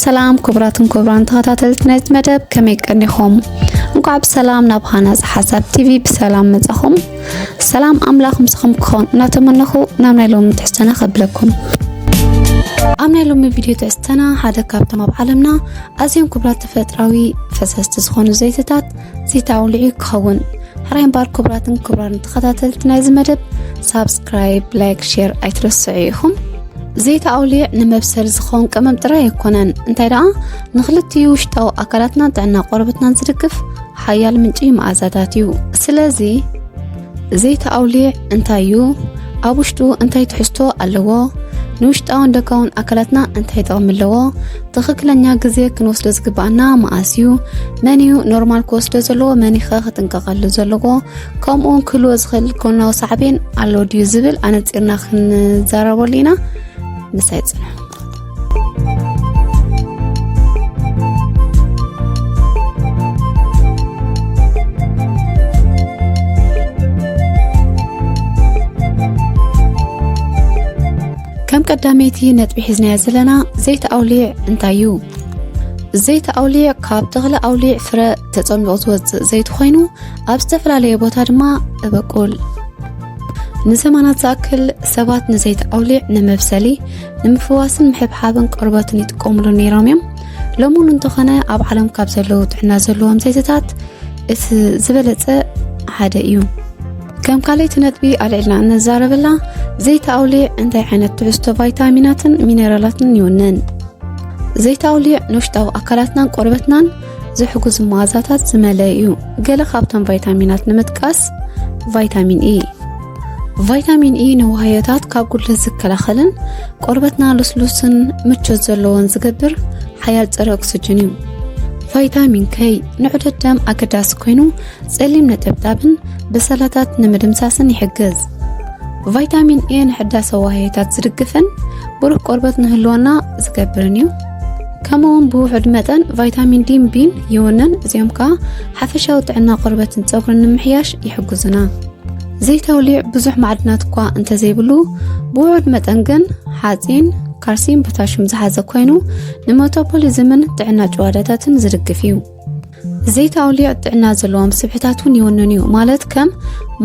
ሰላም ክቡራትን ክቡራን ተኸታተልቲ ናይዚ መደብ፣ ከመይ ቀኒኹም? እንኳዕ ብሰላም ናብ ሃናፂ ሓሳብ ቲቪ ብሰላም መጻኹም። ሰላም ኣምላኽ ምሳኹም ክኾን እናተመነኹ ናብ ናይ ሎሚ ትሕዝተና ከብለኩም። ኣብ ናይ ሎሚ ቪድዮ ትሕዝተና ሓደ ካብቶም ኣብ ዓለምና ኣዝዮም ክቡራት ተፈጥራዊ ፈሰስቲ ዝኾኑ ዘይትታት ዘይተ ኣውሊዕ ክኸውን። ሕራይ እምበር ክቡራትን ክቡራን ተኸታተልቲ ናይዚ መደብ ሳብስክራይብ፣ ላይክ፣ ሼር ኣይትረስዑ ኢኹም። ዘይተ ኣውሊዕ ንመብሰል ዝኸውን ቀመም ጥራይ ኣይኮነን፣ እንታይ ደኣ ንኽልቲኡ ውሽጣዊ ኣካላትናን ጥዕና ቆርበትናን ዝድግፍ ሓያል ምንጪ መኣዛታት እዩ። ስለዚ ዘይተ ኣውሊዕ እንታይ እዩ? ኣብ ውሽጡ እንታይ ትሕዝቶ ኣለዎ? ንውሽጣውን ደጋውን ኣካላትና እንታይ ጥቕሚ ኣለዎ? ትኽክለኛ ግዜ ክንወስዶ ዝግባኣና መኣስ እዩ? መን እዩ ኖርማል ክወስዶ ዘለዎ? መን ይኸ ክጥንቀቐሉ ዘለዎ? ከምኡውን ክህልዎ ዝኽእል ጎናዊ ሳዕቤን ኣሎ ድዩ ዝብል ኣነጺርና ክንዛረበሉ ኢና። ምሳይ ጽንሑ። ከም ቀዳመይቲ ነጥቢ ሒዝናዮ ዘለና ዘይተ ኣውሊዕ እንታይ እዩ? ዘይተ ኣውሊዕ ካብ ተኽሊ ኣውሊዕ ፍረ ተጸሚቑ ዝወጽእ ዘይቲ ኮይኑ፣ ኣብ ዝተፈላለየ ቦታ ድማ እበቁል። ንዘመናት ዝኣክል ሰባት ንዘይቲ ኣውሊዕ ንመብሰሊ፣ ንምፍዋስን ምሕብሓብን ቆርበትን ይጥቀሙሉ ነይሮም እዮም። ሎሚ እውን እንተኾነ ኣብ ዓለም ካብ ዘለዉ ጥዕና ዘለዎም ዘይትታት እቲ ዝበለጸ ሓደ እዩ። ከም ካልኣይቲ ነጥቢ ኣልዒልና እንዛረበላ፣ ዘይተ ኣውሊዕ እንታይ ዓይነት ትሕዝቶ ቫይታሚናትን ሚነራላትን ይውንን? ዘይተ ኣውሊዕ ንውሽጣዊ ኣካላትናን ቆርበትናን ዝሕግዙ መኣዛታት ዝመልአ እዩ። ገለ ካብቶም ቫይታሚናት ንምጥቃስ፣ ቫይታሚን ኢ። ቫይታሚን ኢ ንዋህዮታት ካብ ጉድለት ዝከላኸልን ቆርበትና ልስሉስን ምቾት ዘለዎን ዝገብር ሓያል ጸረ ኦክስጅን እዩ። ቫይታሚን ከይ ንዑደት ደም ኣገዳሲ ኮይኑ፣ ጸሊም ነጠብጣብን በሰላታት ንምድምሳስን ይሕግዝ። ቫይታሚን ኤ ንሕዳሰ ዋህዮታት ዝድግፍን ብሩህ ቆርበት ንህልወና ዝገብርን እዩ። ከምኡውን ብውሑድ መጠን ቫይታሚን ዲን ቢን ይውንን፣ እዚኦም ከኣ ሓፈሻዊ ጥዕና ቆርበትን ጸጉርን ንምሕያሽ ይሕግዙና። ዘይተ ኣውሊዕ ብዙሕ ማዕድናት እኳ እንተዘይብሉ፣ ብውሑድ መጠን ግን ሓጺን፣ ካልሲን ፖታሽን ዝሓዘ ኮይኑ፣ ንመታቦሊዝምን ጥዕና ጭዋዳታትን ዝድግፍ እዩ። ዘይተ ኣውሊዕ ጥዕና ዘለዎም ስብሕታት እውን ይውንን እዩ፣ ማለት ከም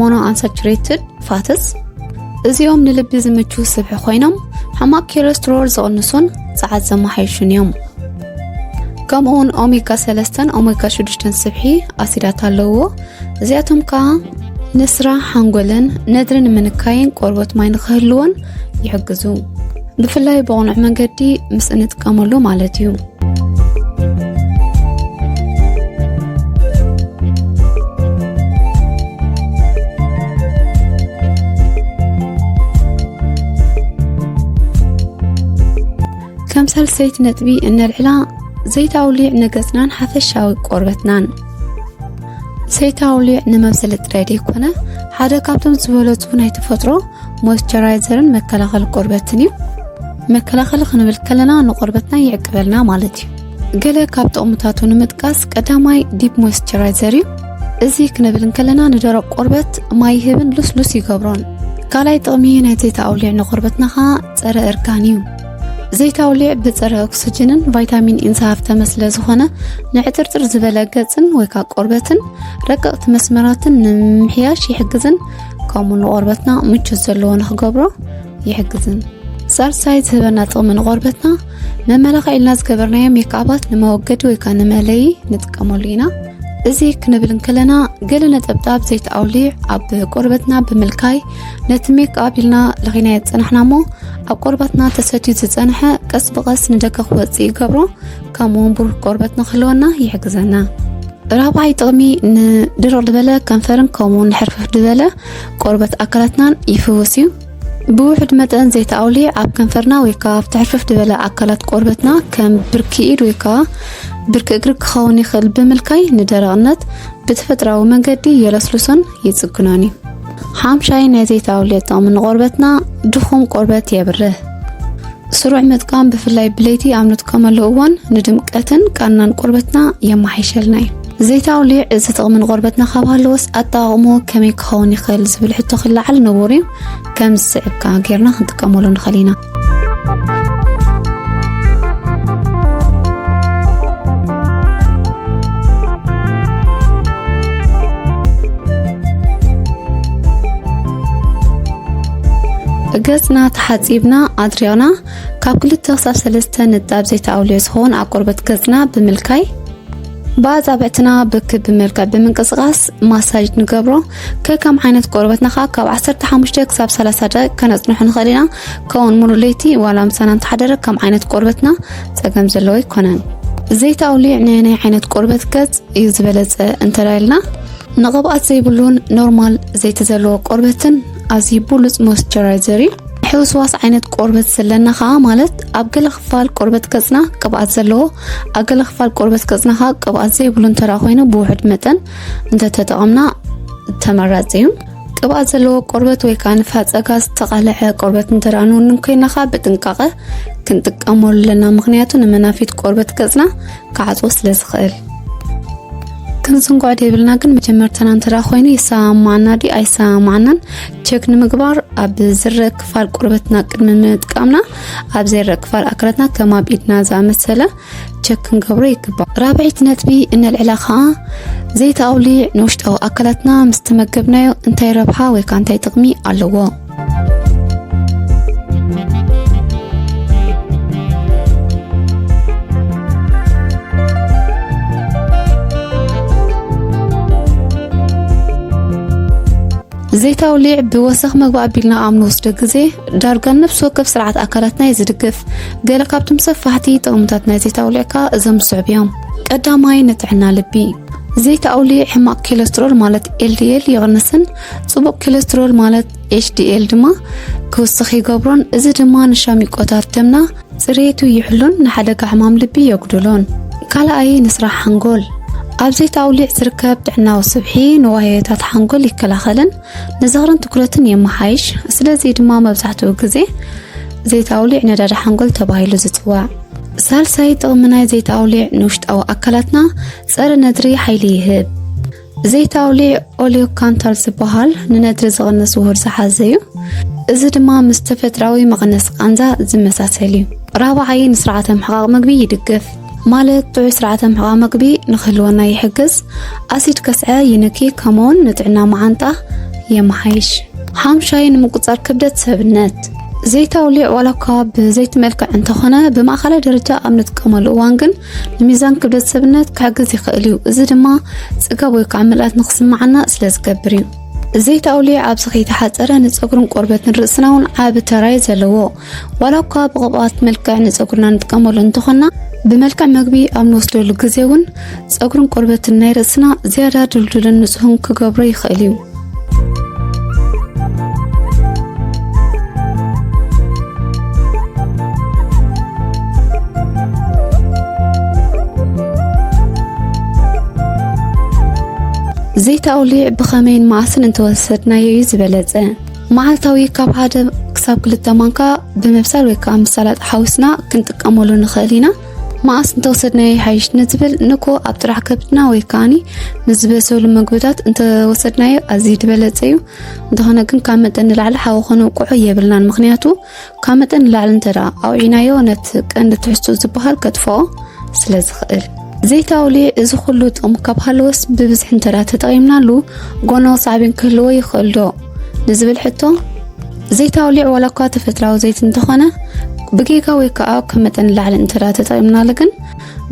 ሞኖ ኣንሳቹሬትድ ፋትስ። እዚኦም ንልቢ ዝምቹ ስብሒ ኮይኖም፣ ሕማቕ ኮለስትሮል ዝቕንሱን ጸዓት ዘመሓይሹን እዮም። ከምኡውን ኦሜጋ ሰለስተን ኦሜጋ ሽዱሽተን ስብሒ ኣሲዳት ኣለውዎ። እዚኣቶም ከኣ ንስራሕ ሓንጎልን ነድሪ ንምንካይን ቆርበት ማይ ንኽህልዎን ይሕግዙ። ብፍላይ ብቕኑዕ መንገዲ ምስ እንጥቀመሉ ማለት እዩ። ከም ሳልሰይቲ ነጥቢ እነልዕላ፣ ዘይተ ኣውሊዕ ንገጽናን ሓፈሻዊ ቆርበትናን። ዘይተ ኣውሊዕ ንመብሰሊ ጥራይ ዘይኮነ፣ ሓደ ካብቶም ዝበለጹ ናይ ተፈጥሮ ሞይስቸራይዘርን መከላኸሊ ቆርበትን እዩ። መከላኸሊ ክንብል ከለና ንቆርበትና ይዕቅበልና ማለት እዩ። ገለ ካብ ጥቕምታቱ ንምጥቃስ፣ ቀዳማይ ዲፕ ሞይስቸራይዘር እዩ። እዚ ክንብል እንከለና ንደረቕ ቆርበት ማይ ይህብን ልስሉስ ይገብሮን። ካልኣይ ጥቕሚ ናይ ዘይተ ኣውሊዕ ንቆርበትና ኸኣ ጸረ እርጋን እዩ። ዘይተ ኣውሊዕ ብጸረ ኦክስጅንን ቫይታሚን ኢን ዝሃፍተመ ስለ ዝኾነ፣ ንዕጥርጥር ዝበለ ገጽን ወይ ከኣ ቆርበትን ረቀቕቲ መስመራትን ንምምሕያሽ ይሕግዝን፣ ከምኡ ንቆርበትና ምቾት ዘለዎ ንኽገብሮ ይሕግዝን። ሳልሳይ ዝህበና ጥቕሚ ንቆርበትና፣ መመላኽዒ ኢልና ዝገበርናዮ ሜክኣባት ንመወገዲ ወይ ከኣ ንመለዪ ንጥቀመሉ ኢና። እዚ ክንብል እንከለና፣ ገለ ነጠብጣብ ዘይተ ኣውሊዕ ኣብ ቆርበትና ብምልካይ፣ ነቲ ሜክኣፕ ኢልና ለኺናዮ ዝጸናሕና እሞ፣ ኣብ ቆርበትና ተሰትዩ ዝጸንሐ ቀስ ብቐስ ንደገ ክወጽእ ይገብሮ፣ ከምኡ እውን ብሩህ ቆርበት ንኽህልወና ይሕግዘና። ራብዓይ ጥቕሚ፣ ንድርቕ ዝበለ ከንፈርን ከምኡ እውን ንሕርፍፍ ዝበለ ቆርበት ኣካላትናን ይፍውስ እዩ። ብውሑድ መጠን ዘይተ ኣውሊዕ ኣብ ከንፈርና ወይ ከኣ ኣብቲ ሕርፍፍ ዝበለ ኣካላት ቆርበትና ከም ብርኪ ኢድ ወይ ከኣ ብርኪ እግሪ ክኸውን ይኽእል ብምልካይ ንደረቕነት ብተፈጥራዊ መንገዲ የለስልሶን ይጽግኖን እዩ። ሓምሻይ ናይ ዘይተ ኣውሊዕ ጥቕሚ ንቆርበትና ድኹም ቆርበት የብርህ። ስሩዕ ምጥቃም ብፍላይ ብለይቲ ኣብ ንጥቀመሉ እዋን ንድምቀትን ቃናን ቆርበትና የመሓይሸልና እዩ። ዘይተ ኣውሊዕ እዚ ጥቕሚ ንቆርበትና ካብ ሃለወስ ኣጠቓቕምኡ ከመይ ክኸውን ይኽእል ዝብል ሕቶ ክለዓል ንቡር እዩ። ከም ዝስዕብ ከኣ ጌርና ክንጥቀመሉ ንኽእል ኢና። ገጽና ተሓጺብና ኣድሪቕና ካብ ክልተ ክሳብ ሰለስተ ንጣብ ዘይቲ ኣውሊዕ ዝኸውን ኣብ ቆርበት ገጽና ብምልካይ ብኣጻብዕትና ብክቢ መልክዕ ብምንቅስቓስ ማሳጅ ንገብሮ። ከከም ዓይነት ቆርበትና ኸኣ ካብ ዓሰርተ ሓሙሽተ ክሳብ ሰላሳ ደቂቕ ከነጽንሖ ንኽእል ኢና። ከምኡውን ሙሉእ ለይቲ ዋላ ምሳና እንተሓደረ ከም ዓይነት ቆርበትና ጸገም ዘለዎ ኣይኮነን። ዘይቲ ኣውሊዕ ንናይ ዓይነት ቆርበት ገጽ እዩ ዝበለጸ እንተዳይልና ንቕብኣት ዘይብሉን ኖርማል ዘይቲ ዘለዎ ቆርበትን ኣዝዩ ብሉጽ ሞይስቸራይዘር እዩ። ሕውስዋስ ዓይነት ቆርበት ዘለና ኸኣ ማለት ኣብ ገለ ክፋል ቆርበት ገጽና ቅብኣት ዘለዎ ኣብ ገለ ክፋል ቆርበት ገጽና ኸኣ ቅብኣት ዘይብሉ እንተ ደኣ ኮይኑ ብውሑድ መጠን እንተተጠቐምና ተመራጺ እዩ። ቅብኣት ዘለዎ ቆርበት ወይ ከዓ ንፋጸጋ ዝተቓልዐ ቆርበት እንተ ደኣ ንውንን ኮይና ኸኣ ብጥንቃቐ ክንጥቀመሉ ኣለና፣ ምኽንያቱ ንመናፊት ቆርበት ገጽና ክዓጽዎ ስለ ዝኽእል። ክንዝንግዖ ዘይብልና ግን መጀመርታና እንተ ደኣ ኮይኑ ይሰማማዓና ድዩ ኣይሰማማዓናን ቸክ ንምግባር ኣብ ዝረእ ክፋል ቆርበትና ቅድሚ ምጥቃምና ኣብ ዘይረእ ክፋል ኣካላትና ከም ኣብ ኢድና ዝኣመሰለ ቸክ ክንገብሮ ይግባእ። ራብዐይቲ ነጥቢ እነልዕላ ኸኣ ዘይቲ ኣውሊዕ ንውሽጣዊ ኣካላትና ምስ ተመገብናዮ እንታይ ረብሓ ወይ ከዓ እንታይ ጥቕሚ ኣለዎ? ዘይቲ ኣውሊዕ ብወሰኽ መግቢ ኣቢልና ኣብ ንወስዶ ግዜ ዳርጋ ነፍሲ ወከፍ ስርዓት ኣካላትና እዩ ዝድግፍ። ገለ ካብቶም ሰፋሕቲ ጥቕምታት ናይ ዘይቲ ኣውሊዕ ከኣ እዞም ዝስዕቡ እዮም። ቀዳማይ፣ ንጥዕና ልቢ። ዘይቲ ኣውሊዕ ሕማቕ ኬለስትሮል ማለት ኤልዲኤል ይቕንስን ጽቡቕ ኬለስትሮል ማለት ኤችዲኤል ድማ ክውስኽ ይገብሮን። እዚ ድማ ንሻሚቆታት ደምና ጽሬቱ ይሕሉን ንሓደጋ ሕማም ልቢ የጉድሎን። ካልኣይ፣ ንስራሕ ሓንጎል። ኣብ ዘይቲ ኣውሊዕ ዝርከብ ጥዕናዊ ስብሒ ንዋህዮታት ሓንጎል ይከላኸልን ንዝኽርን ትኩረትን የመሓይሽ። ስለዚ ድማ መብዛሕትኡ ግዜ ዘይቲ ኣውሊዕ ነዳዲ ሓንጎል ተባሂሉ ዝጽዋዕ። ሳልሳይ ጥቕሚ ናይ ዘይቲ ኣውሊዕ ንውሽጣዊ ኣካላትና ጸረ ነድሪ ሓይሊ ይህብ። ዘይቲ ኣውሊዕ ኦሊዮካንታል ዝበሃል ንነድሪ ዝቕንስ ውሁድ ዝሓዘ እዩ። እዚ ድማ ምስ ተፈጥራዊ መቐነሲ ቃንዛ ዝመሳሰል እዩ። ራብዓይ ንስርዓተ ምሕቓቕ ምግቢ ይድግፍ፣ ማለት ጥዑይ ስርዓተ ምሕቓቕ ምግቢ ንክህልወና ይሕግዝ። ኣሲድ ከስዐ ይንኪ፣ ከምኡውን ንጥዕና መዓንጣ የመሓይሽ። ሓምሻይ ንምቁጻር ክብደት ሰብነት። ዘይቲ ኣውሊዕ ዋላ እኳ ብዘይቲ መልክዕ እንተኾነ ብማእኸላይ ደረጃ ኣብ ንጥቀመሉ እዋን ግን ንሚዛን ክብደት ሰብነት ክሕግዝ ይኽእል እዩ። እዚ ድማ ጽጋብ ወይ ከዓ ምልኣት ንክስምዓና ስለ ዝገብር እዩ። ዘይቲ ኣውሊዕ ኣብዚ ከይተሓጸረ ንጸጉርን ቆርበትን ርእስና እውን ዓቢ ተራ እዩ ዘለዎ። ዋላ እኳ ብቕብኣት መልክዕ ንጸጉርና ንጥቀመሉ እንተኾንና ብመልክዕ መግቢ ኣብ ንወስደሉ ግዜ እውን ጸጉርን ቆርበትን ናይ ርእስና ዝያዳ ድልዱልን ንጹህን ክገብሮ ይኽእል እዩ። ዘይቲ ኣውሊዕ ብኸመይን መዓስን እንተወሰድናዮ እዩ ዝበለጸ። መዓልታዊ ካብ ሓደ ክሳብ ክልተ ማንካ ብምብሳል ወይ ከዓ ምስ ሰላጣ ሓዊስና ክንጥቀመሉ ንኽእል ኢና። መዓስ እንተወሰድናዮ ይሓይሽ ንዝብል ንኮ ኣብ ጥራሕ ከብድና ወይ ከዓኒ ንዝበሰሉ ምግብታት እንተወሰድናዮ ኣዝዩ ዝበለጸ እዩ። እንተኾነ ግን ካብ መጠን ንላዕሊ ሓዊ ከነውቅዖ የብልናን፣ ምኽንያቱ ካብ መጠን ንላዕሊ እንተ ደኣ ኣውዒናዮ ነቲ ቀንዲ ትሕዝትኡ ዝበሃል ከጥፍኦ ስለ ዝኽእል። ዘይቲ ኣውሊዕ እዚ ኩሉ ጥቕሚ ካብ ሃለወስ ብብዝሒ እንተ ደኣ ተጠቒምናሉ ጎናዊ ሳዕቤን ክህልዎ ይኽእል ዶ ንዝብል ሕቶ፣ ዘይቲ ኣውሊዕ ዋላ እኳ ተፈጥራዊ ዘይቲ እንተኾነ ብጌጋ ወይ ከዓ ካብ መጠን ንላዕሊ እንተ ደኣ ተጠቒምናሉ ግን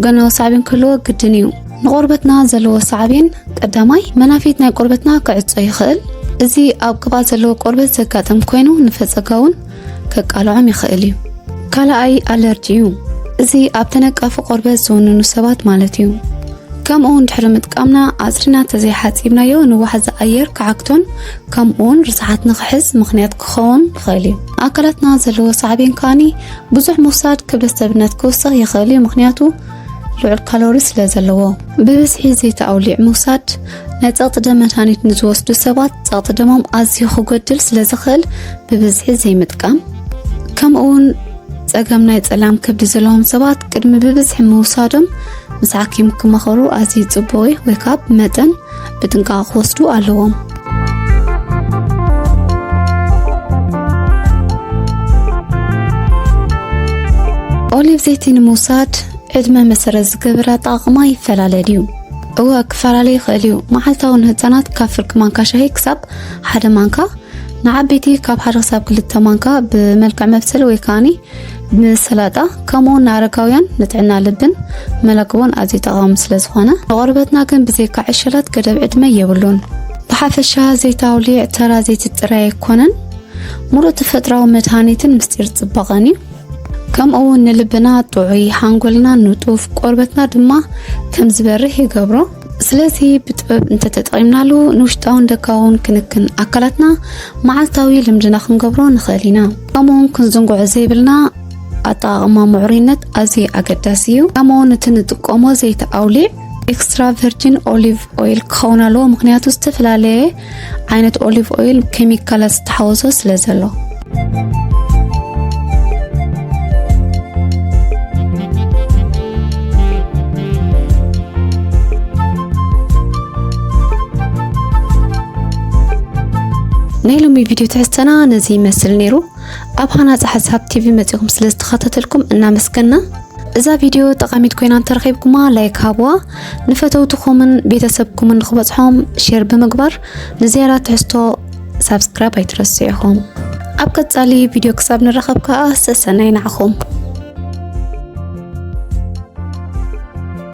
ጎናዊ ሳዕቤን ክህልዎ ግድን እዩ። ንቆርበትና ዘለዎ ሳዕቤን ቀዳማይ መናፊት ናይ ቆርበትና ክዕጾ ይኽእል። እዚ ኣብ ቅብኣት ዘለዎ ቆርበት ዘጋጥም ኮይኑ ንፈጸጋ እውን ከቃልዖም ይኽእል እዩ። ካልኣይ ኣለርጂ እዩ። እዚ ኣብ ተነቃፊ ቆርበት ዝውንኑ ሰባት ማለት እዩ። ከምኡ እውን ድሕሪ ምጥቃምና ኣጽሪና ተዘይሓጺብናዮ ንዋሕዚ ኣየር ክዓግቶን ከምኡ እውን ርስሓት ንኽሕዝ ምኽንያት ክኸውን ይኽእል እዩ። ኣካላትና ዘለዎ ሳዕቤን ከኣኒ ብዙሕ ምውሳድ ክብደት ሰብነት ክውስኽ ይኽእል እዩ፣ ምኽንያቱ ልዑል ካሎሪ ስለ ዘለዎ። ብብዝሒ ዘይቲ ኣውሊዕ ምውሳድ ናይ ጸቕጢ ደም መድሃኒት ንዝወስዱ ሰባት ጸቕጢ ደሞም ኣዝዩ ክጎድል ስለ ዝኽእል ብብዝሒ ዘይምጥቃም። ከምኡ እውን ጸገም ናይ ጸላም ከብዲ ዘለዎም ሰባት ቅድሚ ብብዝሒ ምውሳዶም ምስ ሓኪም ክመኸሩ ኣዝዩ ጽቡቕ እዩ፣ ወይ ካብ መጠን ብጥንቃቐ ክወስዱ ኣለዎም። ኦሊቭ ዘይቲ ንምውሳድ ዕድመ መሰረት ዝገበረ ኣጠቓቕማ ይፈላለ ድዩ? እወ፣ ክፈላለ ይኽእል እዩ። መዓልታዊ ንህጻናት ካብ ፍርቂ ማንካ ሻሂ ክሳብ ሓደ ማንካ ንዓበይቲ ካብ ሓደ ክሳብ ክልተ ማንካ ብመልክዕ መብሰሊ ወይ ከዓኒ ብሰላጣ፣ ከምኡውን ንኣረጋውያን ንጥዕና ልብን መለክቦን ኣዝዩ ጠቓሚ ስለ ዝኾነ፣ ንቆርበትና ግን ብዘይካ ዕሸላት ገደብ ዕድመ የብሉን። ብሓፈሻ ዘይቲ ኣውሊዕ ተራ ዘይቲ ጥራይ ኣይኮነን፣ ምሉእ ተፈጥራዊ መድሃኒትን ምስጢር ጽባቐን እዩ። ከምኡ እውን ንልብና ጥዑይ፣ ሓንጎልና ንጡፍ፣ ቆርበትና ድማ ከም ዝበርህ ይገብሮ። ስለዚ ብጥበብ እንተተጠቒምናሉ ንውሽጣውን ደጋውን ክንክን ኣካላትና መዓልታዊ ልምድና ክንገብሮ ንኽእል ኢና። ከምኡ እውን ክንዝንግዖ ዘይብልና ኣጠቓቕማ ምዕሩይነት ኣዝዩ ኣገዳሲ እዩ። ከምኡ እውን እቲ ንጥቀሞ ዘይቲ ኣውሊዕ ኤክስትራ ቨርጂን ኦሊቭ ኦይል ክኸውን ኣለዎ፣ ምኽንያቱ ዝተፈላለየ ዓይነት ኦሊቭ ኦይል ኬሚካላት ዝተሓወሶ ስለ ዘሎ። ናይ ሎሚ ቪድዮ ትሕዝተና ነዚ ይመስል ነይሩ። ኣብ ሃናፂ ሓሳብ ቲቪ መፂኹም ስለ ዝተኸታተልኩም እናመስገና። እዛ ቪድዮ ጠቓሚት ኮይና እንተረኺብኩማ ላይክ ሃብዋ፣ ንፈተውትኹምን ቤተሰብኩምን ንኽበፅሖም ሼር ብምግባር ንዝያዳ ትሕዝቶ ሳብስክራይብ ኣይትረስዑ ኢኹም። ኣብ ቀፃሊ ቪድዮ ክሳብ ንራኸብ ከዓ ሰሰናይ ንዓኹም።